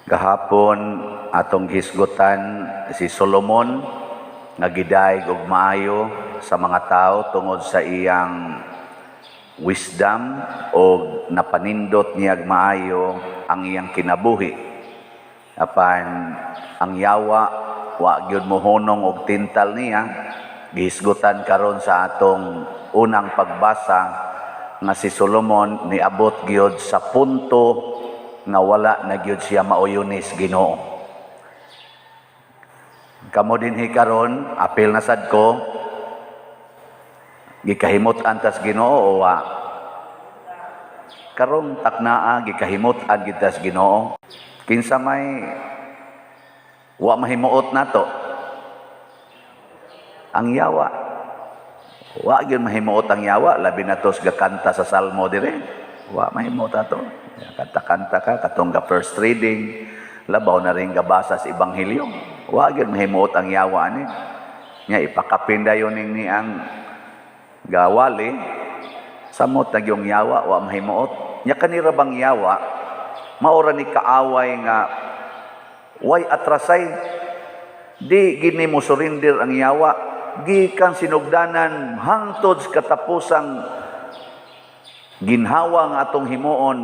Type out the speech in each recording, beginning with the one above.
Gahapon atong hisgutan si Solomon nga gidayeg og maayo sa mga tao tungod sa iyang wisdom o napanindot niyag maayo ang iyang kinabuhi. Apan ang yawa wa gyud mohunong og tintal niya. Gihisgutan karon sa atong unang pagbasa nga si Solomon niabot gyud sa punto nga wala na gyud siya mauyunis Ginoo. Kamo dinhi karon, apil na sad ko, gikahimut-an tas Ginoo o wa? Karong taknaa, gikahimut-an gid tas Ginoo. Kinsa may wa mahimuot nato? Ang yawa. Wa gyud mahimuot ang yawa, labi na tos gakanta sa salmo dire. Wa mahimuot ato. Kanta-kanta ka katong ga first reading, labaw na rin gabasa sa ebanghelyo. Wa gyud mahimuot ang yawa ani. Nya ipakapin dayon ning ni ang gawali, samot na gyung yawa, wa mahimuot. Nya kanira bang yawa, maora ni kaaway nga way atrasay. Di gini mo surrender ang yawa, gikan sinugdanan hangtod sa katapusang ginhawa nga atong himuon,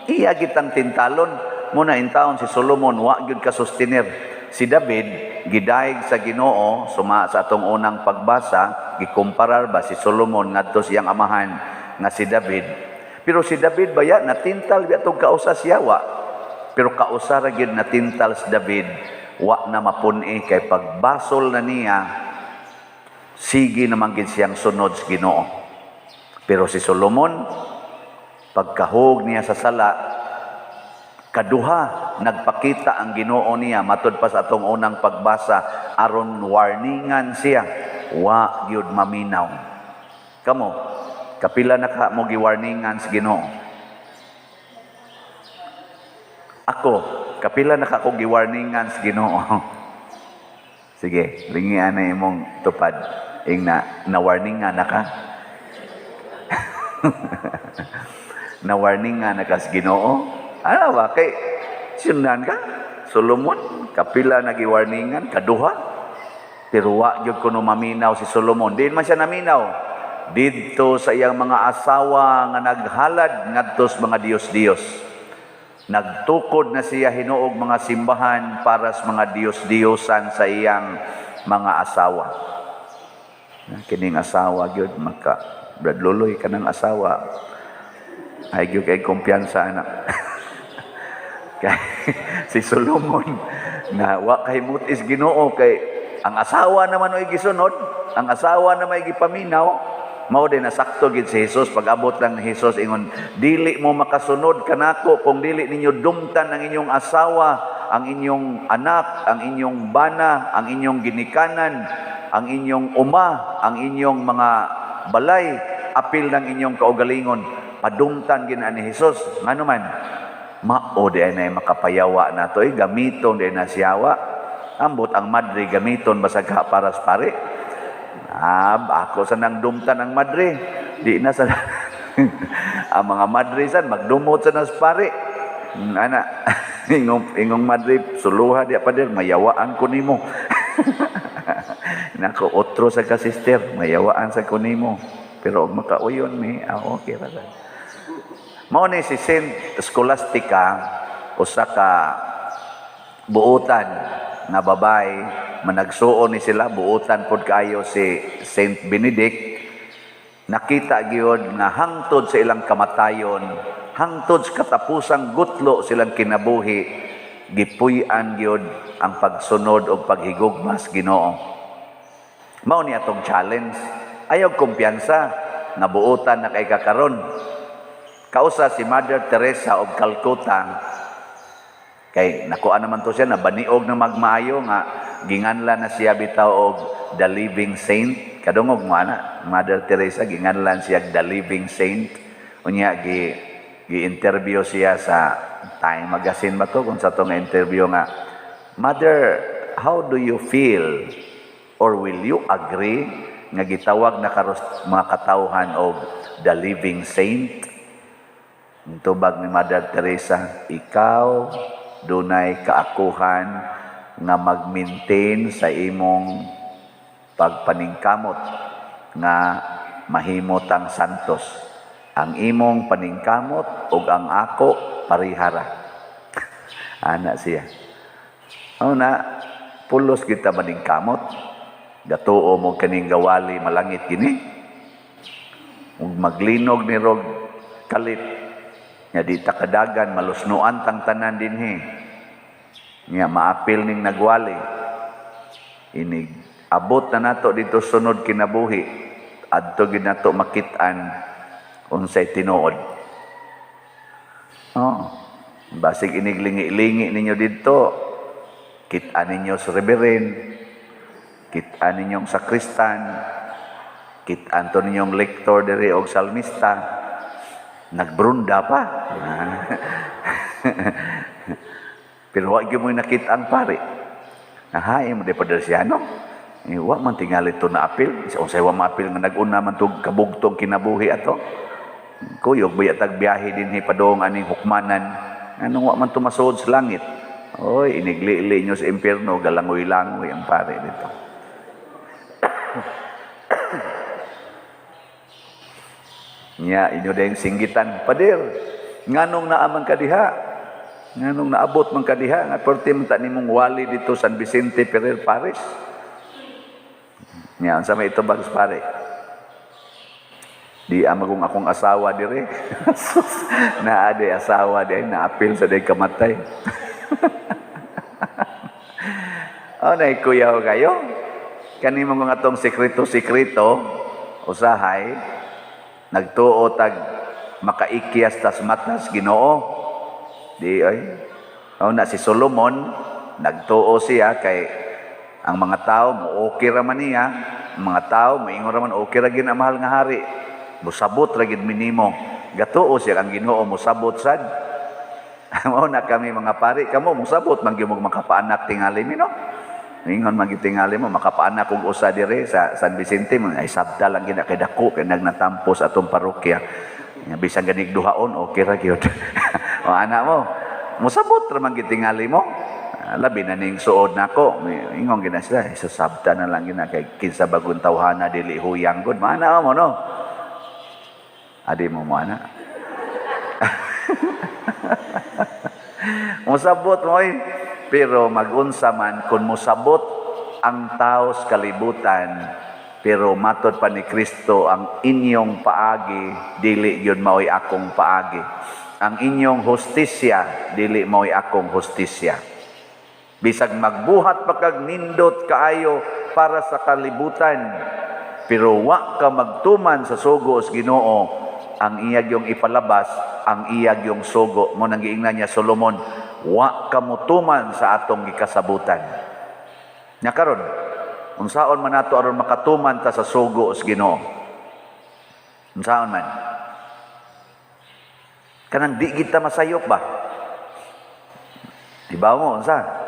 iya gitang tintalon. Muna intawon si Solomon wa gyud ka sustenir. Si David gidayeg sa Ginoo suma sa atong unang pagbasa, gikumparar ba si Solomon ngadto siyang amahan nga si David. Pero si David baya natintal biya tong kausa siya wa. Pero kausa ra gyud natintal si David, wa na mapun-i kay pagbasol na niya, sige naman gid siyang sunod sa Ginoo. Pero si Solomon, pagkahug niya sa sala, kaduha nagpakita ang Ginoo niya matud pa sa atong unang pagbasa aron warningan siya, wa gyud maminaw. Kamo, kapila na ka mo giwarningan sa Ginoo? Ako, kapila na ka ko giwarningan sa Ginoo? Sige, lingian na imong tupad. Ingna, na-warningan na ka? Na-warningan na ka sa Ginoo? Ano ba? Kay, sinundan ka? Solomon, kapila na giwarningan, kaduha. Pero wa gyud kuno maminaw si Solomon. Di man siya naminaw. Didto sa iyang mga asawa nga naghalad ngadto sa mga diyos-diyos. Nagtukod na siya hinuog mga simbahan para sa mga diyos-diyosan sa iyang mga asawa. Kining asawa gyud maka Brad Luloy kanang asawa. Ay gyud kay kumpiyansa anak. Kay si Solomon nga wa kay mutis Ginoo kay ang asawa naman oy gisunod, ang asawa na may gipaminaw. Mao din nasakto gid si Jesus. Pag-abot lang ni Jesus, ingon, "Dili mo makasunod kanako kung dili ninyo dumtan ang inyong asawa, ang inyong anak, ang inyong bana, ang inyong ginikanan, ang inyong uma, ang inyong mga balay, apil ng inyong kaugalingon." Padumtan gid ni Jesus. Ngano man mao di ay makapayawa na to, eh, gamiton di na siyawa. Ambot ang madre gamiton basag ka para sa pare. Ah, ako sa nang dumtan ang madre. Di na sa ang mga madre san magdumot sa nas pare. Ana, ingong ingong madre suluha di pa dir mayawaan ko nimo. Nako, otro sa ka sister, mayawaan sa ko nimo. Pero og makauyon mi, ah, okay ra. Mao ni si Saint Scholastica, usa ka buutan nga babae, managsuon ni sila, buutan pod kaayo si Saint Benedict. Nakita gyud nga hangtod sa ilang kamatayon, hangtod sa katapusang gutlo silang kinabuhi, gipuy-an gyud ang pagsunod o paghigugma sa Ginoo. Mao ni atong challenge. Ayaw kumpiyansa nga buutan na kay kakaron. Kausa si Mother Teresa of Calcutta, kay nakuha naman to siya, nabaniog na magmaayo nga ginganlan na siya bitaw og the living saint. Kadungog mo ana, Mother Teresa ginganlan siya the living saint. Unya gi gi-interview siya sa Time magazine ba to kung sa tong interview nga, "Mother, how do you feel or will you agree nga gitawag na karos mga katawhan og the living saint?" Ang tubag ni Mother Teresa, "Ikaw Dunay kaakuhan nga mag-maintain sa imong pagpaningkamot nga mahimo tang santos. Ang imong paningkamot ug ang ako parihara. Ana siya. Una, pulos kita maningkamot. Gatuo mo kaning gawali malangit kini. Ug maglinog ni rog kalit. Nga di ta kadagan, malusnuan tang tanan dinhi. Nga maapil ning nagwali. Inig abot na nato dito sunod kinabuhi. Adto gid nato makit-an unsay tinuod. Oh, basig inig lingi-lingi ninyo didto. Kit-an ninyo sa reverend, kit-an ninyong sakristan, kit-an to ninyong lektor diri og salmista. Nagbrunda pa. Pero wa gyud mo nakita ang pare. Nahain mo di pa no? Eh, wa man tingali to na apil. Unsay wa maapil nga nag-una man tog kabugtong kinabuhi ato. Kuyog baya tag biyahe dinhi padung aning hukmanan. Anong wa man tumasuod sa langit? Oy, iniglili nyo sa impierno, galangoy-langoy ang pare dito. Nya inyo dayong singgitan, "Pader, nganong naaman ka diha? Nganong naabot man ka diha nga perti man ta nimong wali dito San Vicente Ferrer Parish?" Nya unsa may itubag sa pare? "Di amagong akong asawa dire." Naa di asawa di naapil sa day kamatay. Oh, nay kuyaw kayo. Kani mo nga atong sekreto-sekreto usahay nagtuo tag makaikyas tas matas Ginoo. Di ay. Oh, na si Solomon nagtuo siya kay ang mga tao mo okay ra man niya, ang mga tao moingon ra man okay ra gid ang mahal nga hari. Musabot ra gid minimo. Gatuo siya ang Ginoo musabot sad. Mao na kami mga pari, kamo musabot man gyud mo makapaanak tingali mi, no. Ingon man gyud tingali mo makapaanak og usa dire sa San Vicente mo ay sabta lang gid kay dako kay nagnatampos atong parokya. Nya bisan ganig duhaon okay ra gyud. O ana mo, musabot ra man gyud tingali mo. Labi na ning suod nako. Ingon gid na sila, sa sabta na lang gid na kay kinsa bagong tawhana dili huyang gud. Maana mo, no. Adi mo mo ana. Musabot mo eh. Pero magunsa man kung musabot ang tao sa kalibutan, pero matod pa ni Kristo, ang inyong paagi dili yun mao'y akong paagi. Ang inyong hustisya dili mao'y akong hustisya. Bisag magbuhat pa kag nindot kaayo para sa kalibutan, pero wa ka magtuman sa sugo sa Ginoo, ang iyag yung ipalabas, ang iyag yung sugo. Mo nang giingnan niya Solomon, wa ka mutuman sa atong gikasabutan. Nya karon, unsaon man nato aron makatuman ta sa sugo sa Ginoo? Unsaon man? Kanang di kita masayop ba? Ibaw mo, unsa?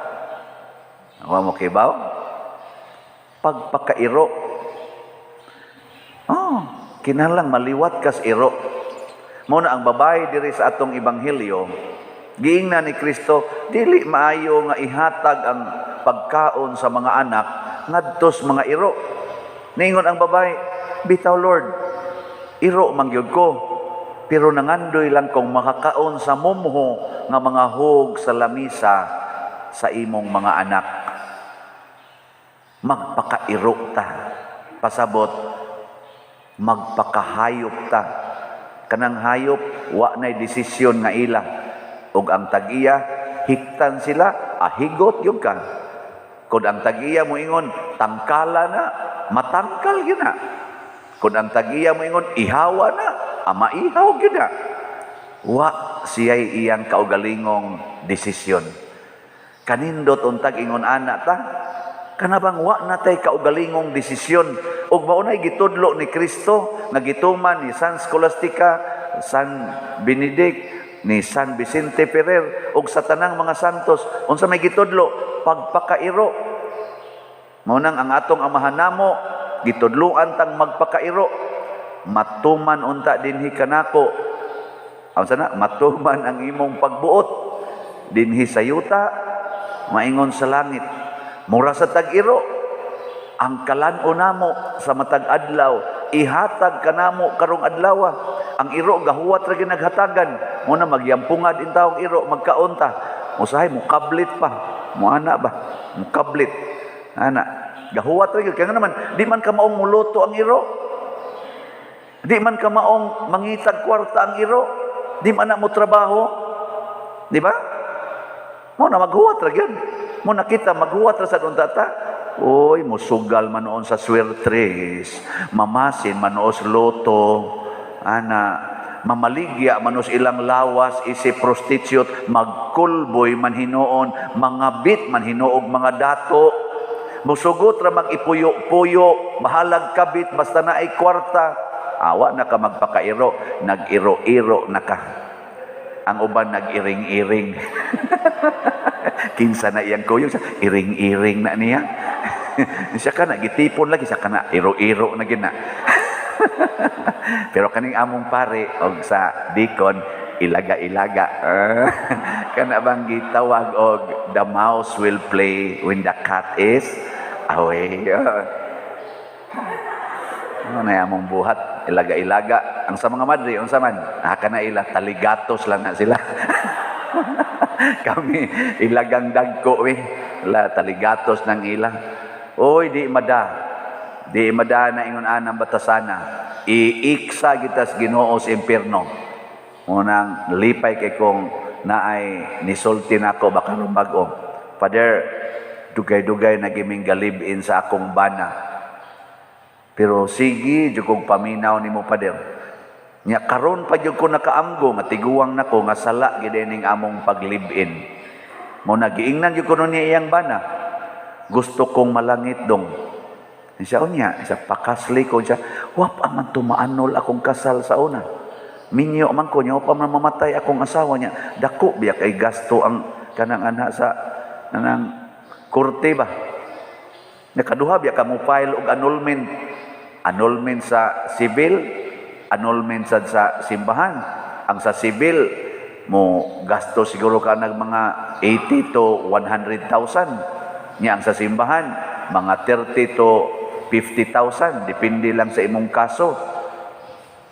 Wa mo kibaw? Pagpakairo. Oh, kinahanglan maliwat kas iro. Mao na ang babae diri sa atong ebanghelyo, giingnan ni Kristo, dili maayo nga ihatag ang pagkaon sa mga anak ngadto sa mga iro. Ningon ang babae, "Bitaw Lord, iro man gyud ko, pero nangandoy lang kong makakaon sa mumho nga mga hog sa lamisa sa imong mga anak." Magpakairo ta. Pasabot, magpakahayop ta. Kanang hayop, wa na'y desisyon nga ila. Ug ang tag-iya, hiktan sila, ahigot yun ka. Kung ang tag-iya moingon, "Tangkala na," matangkal yun na. Kung ang tag-iya moingon, "Ihawa na," maihaw yun na. Wa siya'y iyang kaugalingong desisyon. Kanindot untag ingon ana ta, kanabang wa natay kaugalingong desisyon. Ug maunay gitudlo ni Kristo nga gituman ni San Scholastica, San Benedict, ni San Vicente Ferrer ug sa tanang mga santos. Unsa may gitudlo? Pagpakairo. Mao nang ang atong amahan namo gitudloan tang magpakairo. Matuman unta dinhi kanako. Unsa na? Matuman ang imong pagbuot. Dinhi sa yuta, maingon sa langit. Mura sa tag-iro, ang kalan-on namo sa matag adlaw, ihatag kanamo karong adlaw. Ang iro gahuwat ra ginaghatagan. Mo na magyampungad in taong iro, magkaon ta. Usahay mukablit pa. Muana ba? Mukablit. Ana, gahuwat ra gyud. Kaya nga naman, di man ka maong muluto ang iro. Di man ka maong mangitag kwarta ang iro. Di man na mo trabaho. Di ba? Mo na maghuwat ra gyud. Mo nakita maghuwat ra sa unta ta. Oy, musugal man noon sa swertres, mamasin man noon sa lotto, ana, mamaligya man sa ilang lawas isip prostitute, magkulboy man hinuon, mangabit man hinuog mga dato, musugot ra mag-ipuyo-puyo, bahalag kabit basta na ay kwarta. Awa na ka magpakairo, nag-iro-iro na ka. Ang uban nag-iring-iring. Kinsa na iyang kuyog, iring-iring na niya. Siya ka na, gitipon lagi, siya ka na, iro-iro na gina. Pero kaning among pare, og sa deacon, ilaga-ilaga. Kana bang gitawag og "The mouse will play when the cat is away." Ano na among buhat, ilaga-ilaga. Ang sa mga madre, unsa man, ah, kana ila, taligatos lang na sila. Kami, ilagang dagko eh. La, taligatos ng ila. Oy, di mada. Di mada na ingon anang batasana. Iiksa gitas Ginoo sa impierno. Unang lipay kay kong naay nisulti nako baka bag-o. "Father, dugay-dugay na giming galib-in sa akong bana. Pero sige, jud kong paminaw nimo, Father. Nya karon pa jud ko nakaamgo nga tiguang nako nga sala gid ning among paglib-in. Mo nagiingnan jud ko niya iyang bana. Gusto kong malangit dong." Siya unya, siya pakasli ko siya. Wa pa man tumaanol akong kasal sa una. Minyo man ko niya, wa pa man mamatay akong asawa niya. Dako biya kay gasto ang kanang ana sa kanang korte ba. Nakaduha biya ka mo file og annulment. Annulment sa civil, annulment sa simbahan. Ang sa civil mo gasto siguro ka nag mga 80 to 100,000. Nya ang sa simbahan mga 30 to 50,000, depende lang sa imong kaso.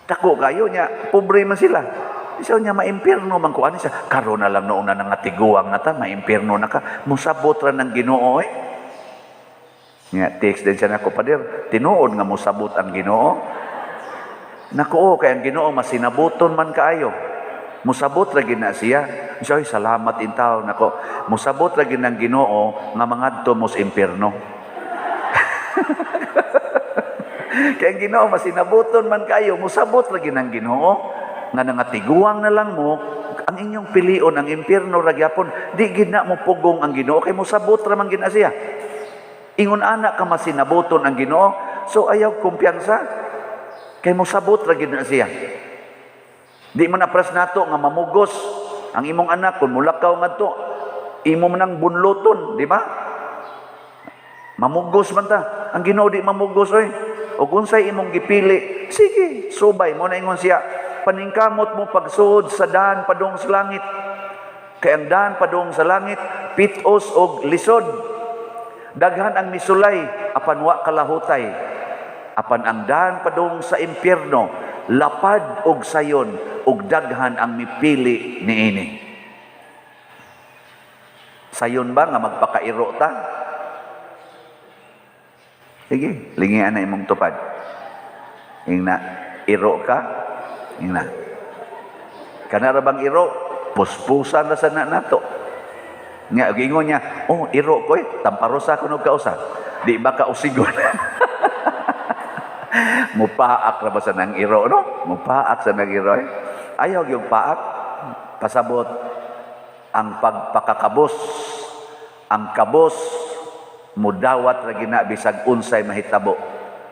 Dako kayo niya, pobre man sila. Isa niya, "Maimpierno man ko ani siya." "Karon na lang noon na nga tiguang na ta, maimpierno na ka. Musabot ra ng Ginoo eh." Nya text din siya nako, "Pader, tinuod nga musabot ang Ginoo?" Nako, oh, kay ang Ginoo masinabuton man kaayo. Musabot ra gid na siya. Siya, "Ay, salamat in taon nako. Musabot ra gid ng Ginoo nga mangadto mo sa impierno." Kay ang Ginoo masinabuton man kayo, musabot ra gid ng Ginoo nga nangatiguang na lang mo ang inyong pilion ang impierno ra gyapon. Di gid na mo pugong ang Ginoo kay musabot ra man gid na siya. Ingon ana ka masinabuton ang Ginoo, so ayaw kumpiyansa kay musabot ra gid na siya. Di man apras nato nga mamugos ang imong anak kung mulakaw ngadto, imo man ang bunluton, di ba? Mamugos man ta. Ang Ginoo di mamugos oy. O kung unsay imong gipili, sige, subay mo na ingon siya. "Paningkamot mo pagsuod sa daan padung sa langit. Kay ang daan padung sa langit, pitos og lisod. Daghan ang misulay, apan wa kalahutay. Apan ang daan padung sa impyerno, lapad og sayon, ug daghan ang mipili niini." Sayon ba nga magpakairo ta? Sige, lingian na imong tupad. Ingna, iro ka? Ingna. Kana ra bang iro? Puspusan na sa na nato. Nga, gingon niya, "Oh, iro ko eh, tamparosa ko nog kausa." Di ba ka usigon? Mupaak ra ba sa nang iro, no? Mupaak sa nang iro eh. Ayaw yung paak. Pasabot ang pagpakakabos. Ang kabos, mudawat ra gina bisag unsay mahitabo.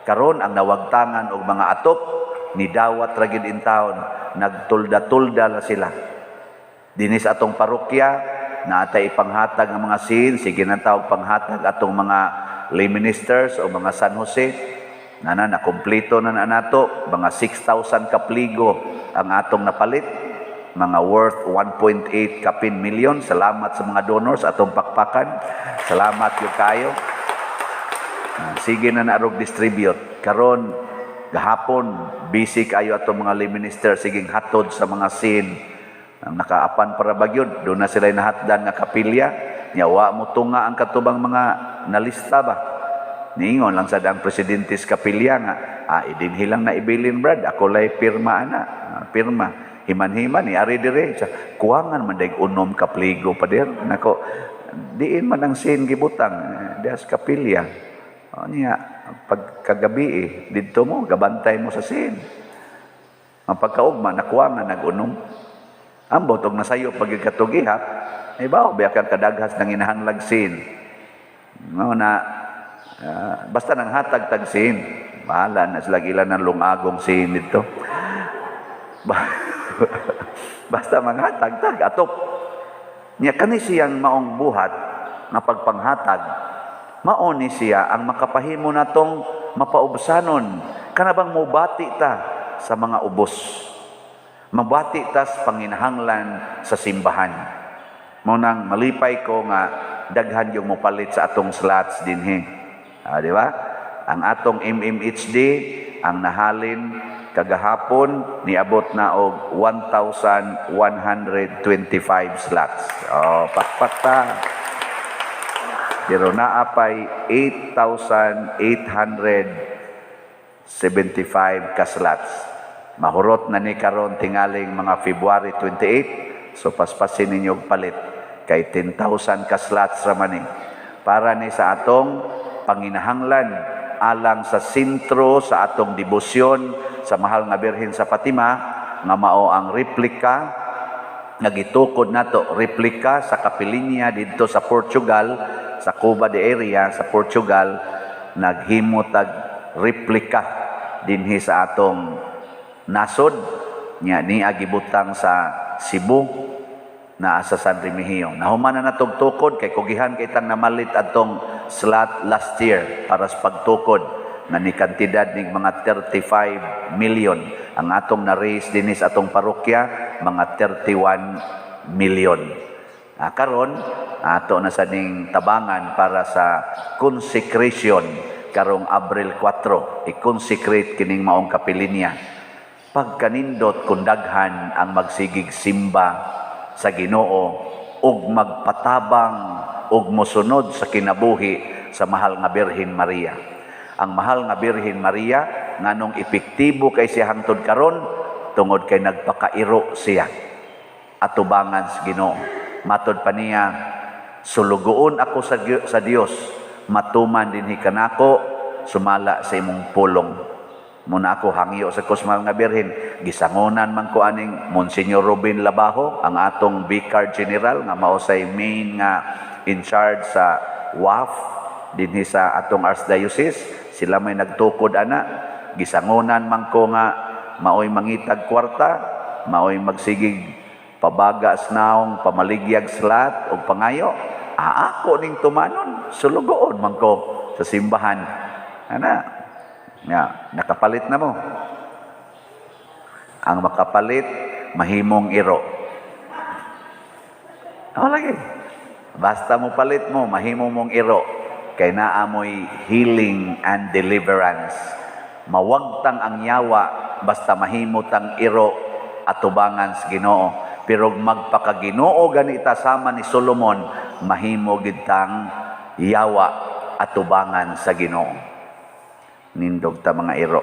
Karon ang nawagtangan og mga atop, nidawat ra gid in taon, nagtulda-tulda la sila. Dinhi sa atong parokya, naatay ipanghatag ang mga sin, sige na tawag panghatag atong mga lay ministers o mga San Jose. Nana, nakumpleto na na nato, mga 6,000 kapligo ang atong napalit. Mga worth 1.8 kapin million. Salamat sa mga donors atong pakpakan. Salamat gyud kayo. Ah, sige na narog distribute. Karon gahapon busy kayo atong mga lay minister, siging hatod sa mga scene. Ang nakaapan para bagyod, doon na sila nahatdan nga kapilya. Nya wa mo tunga ang katubang mga nalista ba. Niingon lang sad ang presidente sa kapilya nga, "Ah, idinhi lang na ibilin, brad, ako lay pirma ana." Ah, pirma. Himan-himan ni ari dire sa kuwangan man dag unom ka pligo pa dir. Nako, diin man ang scene gibutang diha sa kapilya. O niya, pag kagabi eh, didto mo, gabantay mo sa scene. Ang pagkaugma, nakuha nga nag-unom. Ambot, og nasayo pag katugihap, ay ba, biya kang kadaghas ng inahanglag scene. No, na, basta nang hatag tag scene. Bahala na sila ilan ng lungagong scene dito. Basta manghatag tag atop. Nya kani siyang maong buhat nga pagpanghatag, mao ni siya ang makapahimo natong mapaubsanon, kana bang mobati ta sa mga ubos. Mabati ta sa panginahanglan sa simbahan. Mao nang malipay ko nga daghan yung mopalit sa atong slots dinhi. Ah, di ba? Ang atong MMHD ang nahalin kagahapon niabot na og 1,125 slots. Oh, pakpak ta. Pero naa pay 8,875 ka slots. Mahurot na ni karon tingaling mga February 28. So paspasin ninyo og palit kay 10,000 ka slots ra man ni. Para ni sa atong panginahanglan alang sa sentro sa atong debosyon sa Mahal nga Birhen sa Fatima nga mao ang replika nga gitukod nato, replika sa kapilinya didto sa Portugal, sa Cuba de area sa Portugal. Naghimo tag replika dinhi sa atong nasod nya niya gibutang sa Cebu, naa sa San Remigio. Nahuman na natog tukod kay kugihan kay tang namalit atong slot last year para sa pagtukod nga ni kantidad ning mga 35 million. Ang atong na-raise dinhi sa atong parokya, mga 31 million. Ah, karon ato na sa ning tabangan para sa consecration karong Abril 4, i-consecrate kining maong kapilinya. Pagkanindot kung daghan ang magsigig simba sa Ginoo ug magpatabang ug mosunod sa kinabuhi sa Mahal nga Birhen Maria. Ang Mahal nga Birhen Maria, nganong epektibo kay siya hangtod karon? Tungod kay nagpakairo siya atubangan sa Ginoo. Matod pa niya, "Sulugoon ako sa Dios, matuman dinhi kanako sumala sa imong pulong." Muna ako hangyo sa Kusmal nga Birhen, gisangunan man ko aning Monsignor Robin Labajo, ang atong Vicar General nga mao say main nga in charge sa WAF dinhi sa atong Archdiocese. Sila may nagtukod ana. Gisangunan man ko nga maoy mangitag kwarta, maoy magsigig pabaga sa naong, pamaligyag slot og pangayo. Ah, ako ning tumanon, sulugoon man ko sa simbahan. Ana, nga, nakapalit na mo. Ang makapalit, mahimong iro. Oh, lagi. Basta mo palit mo, mahimo mong iro. Kay naa mo'y healing and deliverance. Mawagtang ang yawa basta mahimo tang iro atubangan sa Ginoo. Pero magpakaginoo ganita sama ni Solomon, mahimo gid tang yawa atubangan sa Ginoo. Nindog ta mga iro.